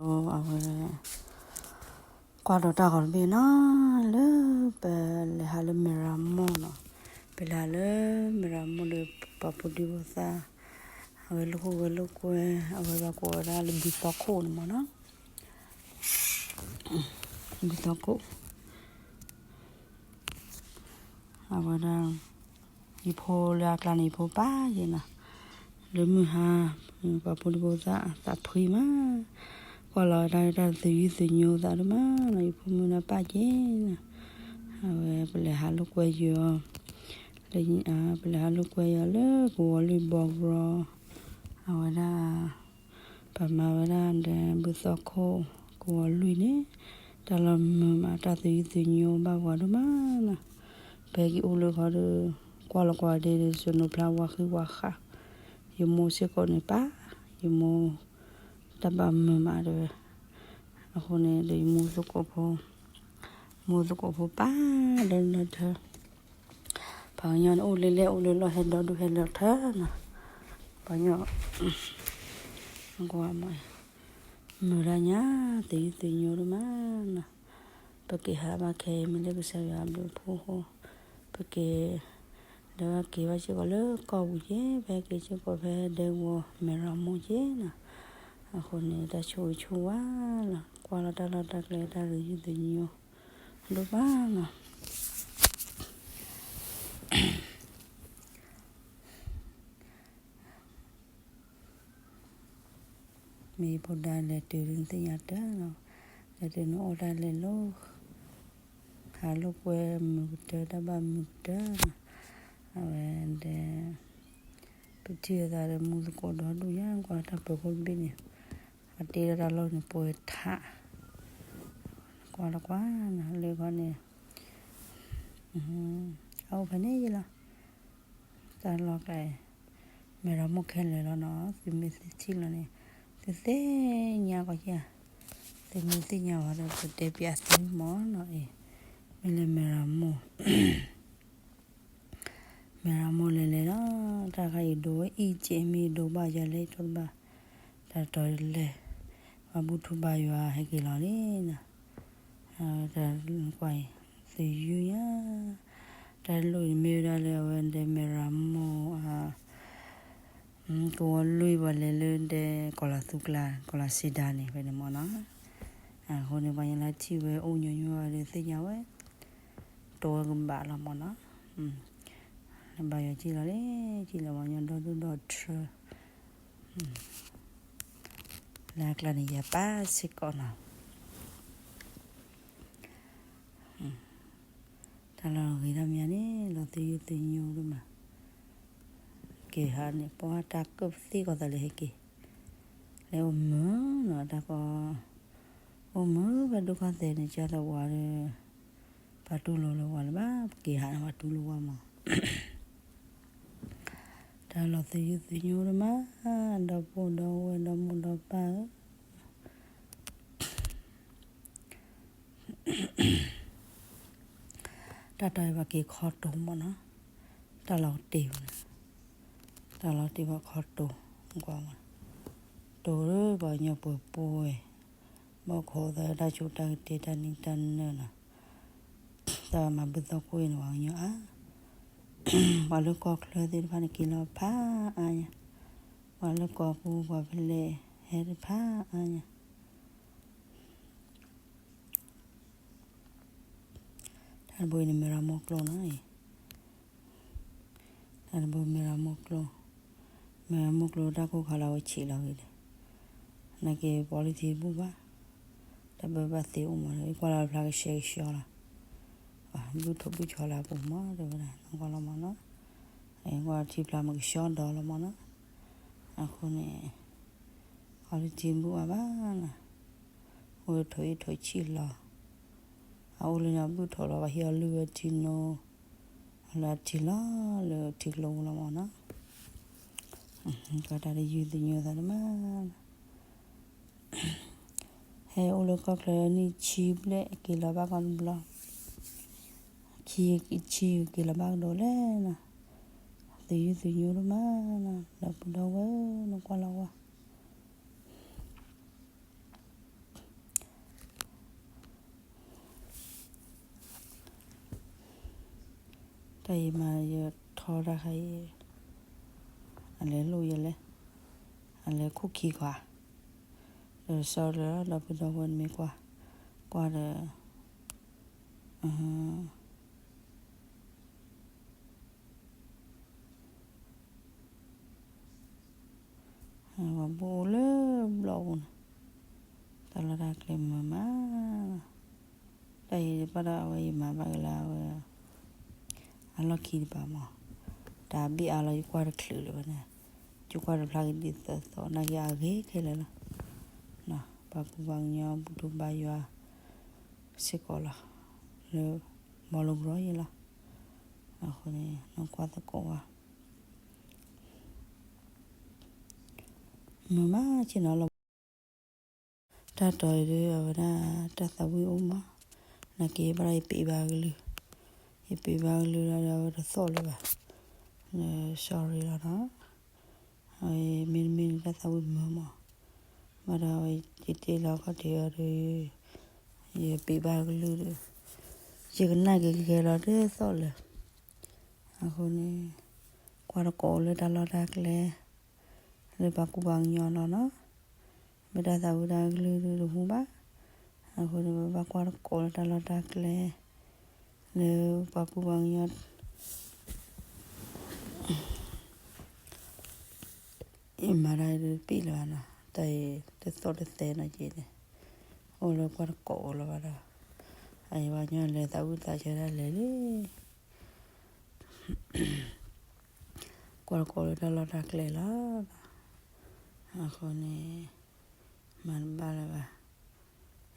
အဝဲ ကွၢ်ဒီးတၢ်ဂီၤတဘ့ၣ်နီၤ, လၢပလဲၤဟးလၢမဲၢ်ရမိၢ်နီၤ, ပလဲၤဟးလၢမဲၢ်ရမိၢ်ဒီး ပှၤဖိဒံဖိသၣ်, အဝဲလိာ်ခိၣ်ဝဲလိာ်ကွဲ, အဝဲဘၣ်ကိးဝဲဒၣ်လၢဘုသီခိၣ်န့ၣ်မ့ၢ်နီၤ, ဘုသီခိၣ် အဝဲဒၣ် ယဖိလၢအကျါန့ၣ် ယဖိပၢ်ယဲနီၤ, လၢမုၢ်ဟါ ပှၤဖိဒံဖိသၣ်သးဖှံမး, ကွၢ်လီၤတၢ်တၢ်သယုၢ်သညိသးဒိၣ်မးနီၤ, ယဖိမုၣ်ဒီးပၢ်က့နီၤ, အဝဲပလဲၤဟးလိာ်ကွဲယီၤ, ပလဲၤဟးလိာ်ကွဲယီၤလၢကဝီၤလွံၢ်ဘီကရီ, အဝဲဒၣ် ပမၤဝဲဒၣ်ဒီးဘုသီခိၣ် ကဝီၤလွံၢ်န့ၣ်, တၢ်လီၤမုာ်မးတၢ်သယုၢ်သညိဘၣ်ပှၤဒိၣ်မးနီၤ, ပဟဲက့ၤအိၣ်လၢခီဒီး ကွၢ်လီၤကွၢ်ဒဲဒီး စနိဖျါဝါဃံဝါဃး, ယမိၢ်စ့ၢ်ကီးန့ၣ်ပၢ်, ယမိၢ် တၢ်ဘၣ်မုာ်မးတဲဝဲ, အဃိန့ၣ်ဒီးယမိၢ်သကိးဖိ, မိၢ်သကိးဖိပၢ်ဒီးလၢထၢ ပှၤကညီန့ၣ်အိၣ်လၢလဲၣ်အိၣ်လၢလီၢ်ဟဲဒီဒူၣ်ဟဲလၢထၢနီၤ, ပှၤကညီ မုာ်ဒၣ်ညါ သယုၢ်သညိဒိၣ်မးနီၤ, ပက့ၤဟးဘၣ်ခဲအံၤမ့ၢ်လၢကစၢ်ယွၤအဘျုးအဖှိၣ်အဃိ, ပက့ၤ ဒီးက့ၤဘၣ်စ့ၢ်ကီးလၢကီၢ်ပူၤက့, ပဟဲက့ၤစ့ၢ်ကီးဖဲဒဲကဝီၤမဲၢ်ရမိၢ်က့နီၤ, အဃိန့ၣ် တၢ်ဆိၣ်ဂ့ၤဆိၣ်ဝါလီၤ, ကွၢ်လီၤတၢ်လီၢ်တၢ်ကျဲတၢ်သယုၢ်သညိ ဒိၣ်မးနီၤ. မ့ၢ်ဖိဒါလဲၤတုၤဒုးနသ့ၣ်ညါတၢ်လီၤ, လဲၤတုၤနအိၣ်တၢ်လဲၤလိၤ, ဟးလိာ်ကွဲမုာ်ကတၢၢ် တၢ်ဘၣ်မုာ်ကတၢၢ်နီၤ, အဝဲဒီး ပထံၣ်အသးဒီးမူသကိးဒီဒူၣ်ညါ ကွၢ်တၢ်ပၢၤခိၣ်တဘ့ၣ်န့ၣ်, အတ့လၢတၢ်လီၢ်န့ၣ်ပှဲၤထး, ကွၢ်လီၤကွၢ်နီၤ လၢခီန့ၣ် အအိၣ်ဖဲန့ၣ်ယလီၤ. တၢ်လီၢ်ကျါအံၤ မဲၢ်ရမိၢ်ခဲလၢာ်လီၤနီၤ, သုမ့ၢ်သ့ၣ်ထံၣ်လီၤန့ၣ် သုသ့ၣ်ညါကီးဧါ, သုမ့ၢ်သ့ၣ်ညါဝဲဒီး ပတဲပျးသုမ့ၢ်နီၤအံၤ, မ့ၢ်လၢမဲၢ်ရမိၢ် မဲၢ်ရမိၢ်လဲၤလဲၤလီၤ, တၢ်ခါအံၤဒိဝဲအံၤက့မ့ၢ်ဒိဘၣ်ယၤလဲၣ် ယတိၢ်တဘၣ်, တၢ်တတီၤလဲၤ, ပှၤဘူၣ်ထူဘါယွၤဟဲက့ၤလီၤလံနီၤ, တၢ်ကွၢ်အံၤ သယုၢ်ညါ, တၢ်လိၣ်အံၤမ့ၢ်ဝဲဒၣ်လၢအဝဲဒီးမဲၢ်ရမိၢ် ကဝီၤလွံၢ်ပှၤလဲၤလၢဒဲကီၤလၤသူကျါ ကီၤလၤစံဒၤန့ၣ် ဖဲန့ၣ်မ့ၢ်နီၤ, အဃိန့ၣ် ပှၤညီလၢထံၣ်ဝဲအိၣ်ညီညီဝဲဒီးသ့ၣ်ညါဝဲ တိဝဲကဘၣ်လီၤမ့ၢ်နီၤ, ဘါယွၤကံၣ်လီၤလံ, ကံၣ်လီၤပှၤညီဒီဒူၣ်ဒီထၢ, လၢအကျါန့ၣ်ယပၢ်စ့ၢ်ကီးနီၤ တၢ်လီၢ်ဂ့ၤဒၣ်မးန့ၣ် လီၤသယုၢ်သညိဒိၣ်မး, က့ၤဟးန့ၣ် ပှၤတၢ်ကၢၣ်ပသ့ၣ်ကီးသးလၢဟဲက့ၤ, လဲၤအိၣ်မုာ်နီၤ တၢ်ကီ, အိၣ်မုာ်ဖဲဒိၣ်ကီၢ်သဲးန့ၣ် ကၢ်သဝးဒီး, ပှၤတူၢ်လိာ်လၢဝဲလၢၤဘၣ် ပက့ၤဟးန့ၣ် ပှၤတူၢ်လိာ်ဝဲမး တၢ်လီၤသယုၢ်သညိဒိၣ်မး, ဒီပုၢ်ဒီဝဲၢ်ဒီမိၢ်ဒီပၢ်ဧၢ, တၢ်တီၤအံၤပှၤက့ၤခီတိၤမ့ၢ်နီၤ, တၢ်လီၤကတ့ၤဝဲန့ၣ်, တၢ်လီၤတ့ၤပှၤခီတိၤ, ကွၢ်မး, တိၤလၢပှၤကညီပှဲၤပှဲၤ, ဘီၣ်ခိၣ်သးတၢ်ဆူးတၢ်ကတ့ၤတၢ်နံၤတၢ်နၢၤနီၤ, တၢ်မၤဘုသီခိၣ်အံၤန့ၣ် ပှၤကညီအါ, ပှၤလၢကီၢ်ချၢသ့ၣ်တဖၣ်န့ၣ်က့ၤလီၤဖးအါညါ, ပှၤလၢကီၢ်ပူၤပှၤဖဲလဲၣ်ဟဲတဖးအါညါ တၢ်တဘိအံၤန့ၣ် မဲၢ်ရမိၢ်ကျိနီၤအံၤ, တၢ်တဘိမဲၢ်ရမိၢ်ကျိ, မဲၢ်ရမိၢ်ကျိတၢ်ကိၢ်ခါလၢအဝဲဆံးလီၤဂ့ၤဒီး, နာ်က့ၤပီလံထံဘူၣ်ဘၣ်, တၢ်ဘၢဘၣ်သ့အိၣ်မးဒီး ကွၢ်လၢဖျါကဆှဲကဆှီလီၤ, ဘုၣ်ထိၣ်ဘုၣ်ဆီလၢအပူၤမး တဲဝဲဒၣ် နကွၢ်လီၤမးနီၤ, ကွၢ်ထံဖျါမးကဆှီဒီးလီၤမးနီၤ, အဃိန့ၣ် ပီလံထံဘူၣ်အါဘၣ်နီၤ, အိၣ်လၢထိၣ်အ့ၣ်ထိၣ်ဆံးလီၤ, အအိၣ်လၢညါဘုၣ်ထိၣ်လီၤ ပှၤဟံးအီၤလုၢ်ဝဲထံနိ, အလၢအထံလီၤလၢထံကျိပူၤလီၤမးနီၤ, ကီၢ်တၢ်တယုၢ်သညိသးတမး ဟဲအိၣ်လၢကီၢ်ချၢနံၣ်ဆံဘျဲၣ် က့ၤလီၤဘၣ်ကီးတဘျီ, ခံဆံက့ၤလီၤဘၣ်ကဒီးလဲၣ်နီၤ, သယုၢ်သညိဒိၣ်မးနီၤ ဒီပုၢ်ဒီဝဲၢ် နကွၢ်လီၤဝဲ တၢ်အံၤမးယထီတၢ်ခါအံၤ, အလဲၤလိၣ်ယဲလဲၣ်, အလဲၤခိၣ်ခံကွၢ်, ဒီးဆီလၢဒီပုၢ်ဒီဝဲၢ်နမ့ၢ်ကွၢ်, ကွၢ်ဒီး ပှၤဘူၣ်အိၣ်လၢဘျီၣ်ပူၤန့ၣ်, တၢ်လီၢ်တၢ်ကျဲမုာ်မးလီၤ. တၢ်အံၤဘၣ်ဒီးအဝဲယမၤဘၣ်က့ၤလၢအဝဲ အလီၢ်ခံတပၤမး, တၢ်ဘ့ၣ်အါလီၤ ယကွၢ်တချုးလၢၤဘၣ်န့ၣ်, ယကွၢ်တဖျါက့ၤဒ်သိးသိး နာ်က့ၤအဂ့ၤခဲလၢာ်လီၤ. ပှၤကူပှၤကညီဘူၣ်ထီၣ်ဘါယွၤစ့ၢ်ကီးလီၤ, လၢ ဘီလိကရီယဲလီၤ. အဃိန့ၣ် နကွၢ်သကိးဝဲ မုာ်မးဆ့ၣ်နီၤလီၤ. တၢ်တီၤအံၤဒီး အဝဲဒၣ်တၢ်သးဝံၣ်အိၣ်မး, နာ်က့ၤဘၣ်ဒီးယပံးဘၣ်ကလုၢ်, ယပံးဘၣ်ကလုၢ်ဒီး အဝဲတသီၣ်လၢၤဘၣ်, ဒီး sorry လီၤနီၤ. အဝဲမ့တမ့ၢ်န့ၣ် တၢ်သးဝံၣ်မုာ်မး, ဘၣ်ဒီးအဝဲယတ့လီၤခီၣ်ထံးအီၤဒီး ယပံးဘၣ်ကလုၢ်ဒီး ယကနၣ်က့ၤကဲလီၤတသီၣ်လၢၤ. အဃိန့ၣ် ကွၢ်တကိးလၢတၢ်လီၢ်တၢ်ကျဲ လၢပှၤကူပှၤကညီလီၤနီၤ, မ့ၢ်တၢ်သးဝံၣ်တၢ်ကလုၢ်ဒုးတဟူဘၣ်. အဃိန့ၣ် ပဘၣ်ကွၢ်တကိးလၢတၢ်လီၢ်တၢ်ကျဲ လၢပှၤကူပှၤကညီ ယမၤတၢ်အံၤတပ့ၢ်လၢၤဘၣ်နီၤ, တၢ်အံၤတသီၣ်တသဲနီၤက့ၤန့ၣ်, အိၣ်လၢကွၢ်တကိးလၢၤဘၣ်ဒီး, အယံၤပှၤကညီလဲၤသးဝံၣ်သးဆၢတၢ်လဲၤလံ ကွၢ်တကိးလၢတၢ်လီၢ်တၢ်ကျဲလီၤ. အဃိန့ၣ် မၤတဘၣ်လၢၤဘၣ်,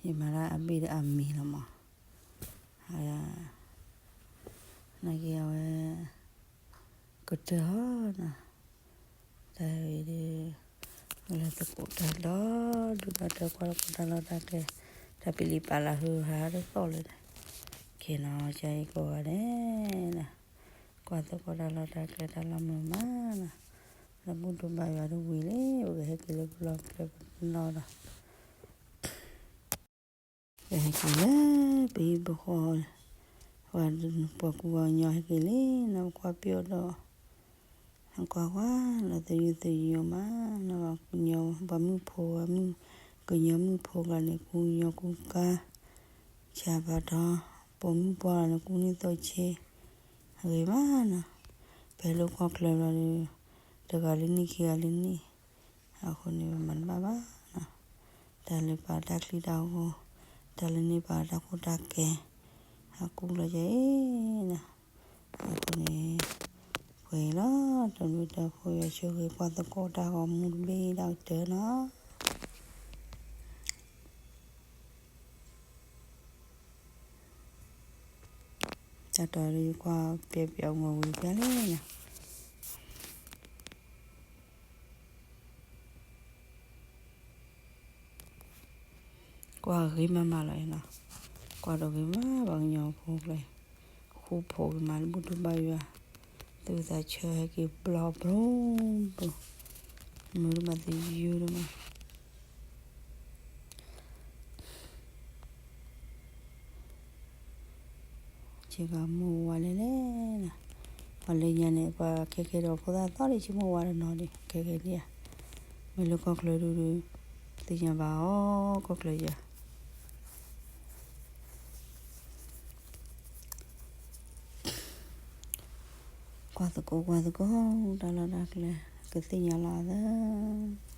ယမၤတၢ်အဘ့ၣ်ဒီးအမံၤလီၤမး, နာ်က့ၤအဝဲ ကတၢၢ်ဟီနီၤ, တၢ်ဝဲဒီး လၢသကိးတၢ်ဒီဒူၣ်ဒီထၢ ကွၢ်တကိးတၢ်လီၢ်တၢ်ကျဲ, တၢ်ပလံၤပာ်လၢဟုဟးတသီၣ်လၢၤ, ကဲနီၤ ကၢအံၤကိးဂၤဒဲးနီၤ, ကွၢ်သကိးတၢ်လီၢ်တၢ်ကျဲတၢ်လီၢ်မုာ်မးနီၤ, လၢဘူၣ်ဒိၣ်ဘါယွၤတဝံၤလံ ပကဟဲက့ၤလၢပလီၢ်ကျဲပနီၢ်ဒီး ပဟဲက့ၤလၢပဟံၣ်ပဃီ, ပှၤပှၤကညီဟဲက့ၤလံနီၤ, ပကွၢ်ပၠီၣ်ဒီး ကွၢ်ကွၢ်လၢသယုၢ်သယုၢ်မးနီၤ, ပှၤမုၣ်ဖိ, ကညီမုၣ်ဖိကျါန့ၣ်ကူကညီကူကါ, ဆၣ်ဖးထီ, ပိာ်မုၣ်ပှၢ်လီၤန့ၣ်ကူန့ၢ်သိးဆ့, အဂ့ၤမးနီၤ, ဖဲလၢကီၢ်ချၢဘျီဒီး တဂၤလၢန့ၢ်ခံဂၤလၢန့ၢ်, အဃိန့ၣ် ပမၤတဘၣ်ဘၣ်နီၤ, တၢ်လၢပာ်တၢ်ချံတၢ်ဂီၤ, တၢ်လၢန့ၢ်ပာ်တၢ်ခိၣ်တၢ်ကဲ, အကူလီၤယဲအံၤနီၤ, အဃိန့ၣ် ပှဲၤလီၤ တၢ်ဘျုးတၢ်ဖှိၣ် ယွၤဆိၣ်ဂ့ၤ ကွၢ်သကိးတၢ်ဂီၤမူတဘ့ၣ်ဒၣ်ကတၢၢ်နီၤ. တၢ်တီၤဒုးကွၢ်ပျဲပျဲအဂီၤဝံၤပျဲလံနီၤ. ကွၢ်ဂ့ၤမးမးလီၤနီၤ, ကွၢ်ဒီးဂ့ၤမး ပှၤကညီဖိကျဲ, ဃူဖိးက့ၤမးလၢဘူၣ်ဒိၣ်ဘါယွၤ, သူၣ်သးဆၢဟဲက့ၤဘျီဘျီဘျီ, မုာ်တမးသယုၢ်တမး ဆ့ကၤမိၢ်ဝါလဲၣ်လဲၣ်နီၤ, ပှၤလၢညါန့ၣ် ပှၤခဲကဲဒီးဖိသၣ်သီၣ်ဒံး ဆ့မိၢ်ဝါတနီၤဒံး ခဲကဲဒံးဧါ, မ့ၢ်လၢကီၢ်ချၢဒုးဒုး သ့ၣ်ညါဘၣ်အီၤ ကီၢ်ချၢယၤ ကွၢ်သကိးကွၢ်သကိး တၢ်လီၢ်တၢ်ကျဲ ကသ့ၣ်ညါလီၤသၢ